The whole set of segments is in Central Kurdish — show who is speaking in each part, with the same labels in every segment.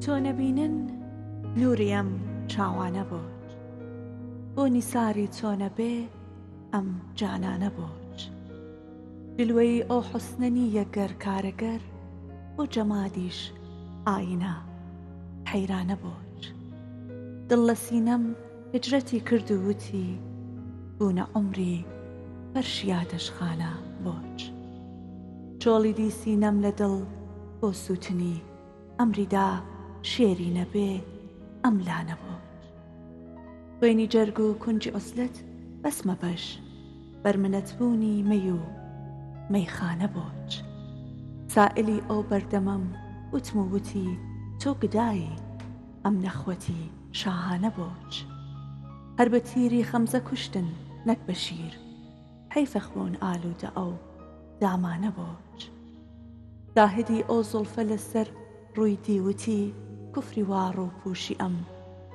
Speaker 1: تۆ نەبینن نووری ئەم چاوانە بۆچ بۆ نیساری تۆ نەبێ ئەم جانانە بۆچ جلوەی ئەو حوسنە نییە گەر کارەگەر بۆ جەمادیش ئاینە حەیرانە بۆچ دڵ لە سینەم هیجرەتی کرد و وتی بوونە عومری فەرشی ئاتەشخانە بۆچ چۆڵی دی سینەم لە دڵ بۆ سووتنی ئەمری دا شێری نەبێ ئەم لانە بۆچ خوێنی جەرگ و کونجی عوزلەت بەس مەبەش بەر منەت بوونی مەی و مەیخانە بۆچ سائلی ئەو بەردەمەم وتم و وتی تۆ گدایی ئەم نەخوەتی شاهانە بۆچ هەر بە تیری خەمزە کوشتن نەک بە شیر حەیفە خۆن ئالوودە ئەو دامانە بۆچ زاهیدی ئەو زوڵفە لە سەر ڕووی دی وتی کوفری وا ڕووپووشی ئەم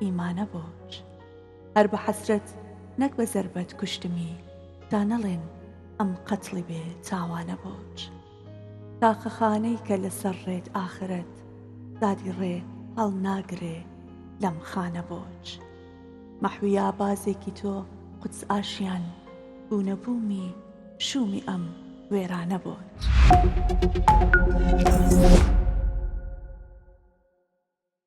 Speaker 1: ئیمانە بۆچ هەر بە حەسرەت نەک بە زەربەت کوشتمی تا نەڵێن ئەم قەتڵی بێ تاوانە بۆچ تاقەخانەی کە لە سەر ڕێت ئاخرەت دادی ڕێ هەڵناگرێ لەم خانە بۆچ مەحویا بازێکی تۆ قودس ئاشیان بوونە بوومی شوومی ئەم وێرانە بۆچ.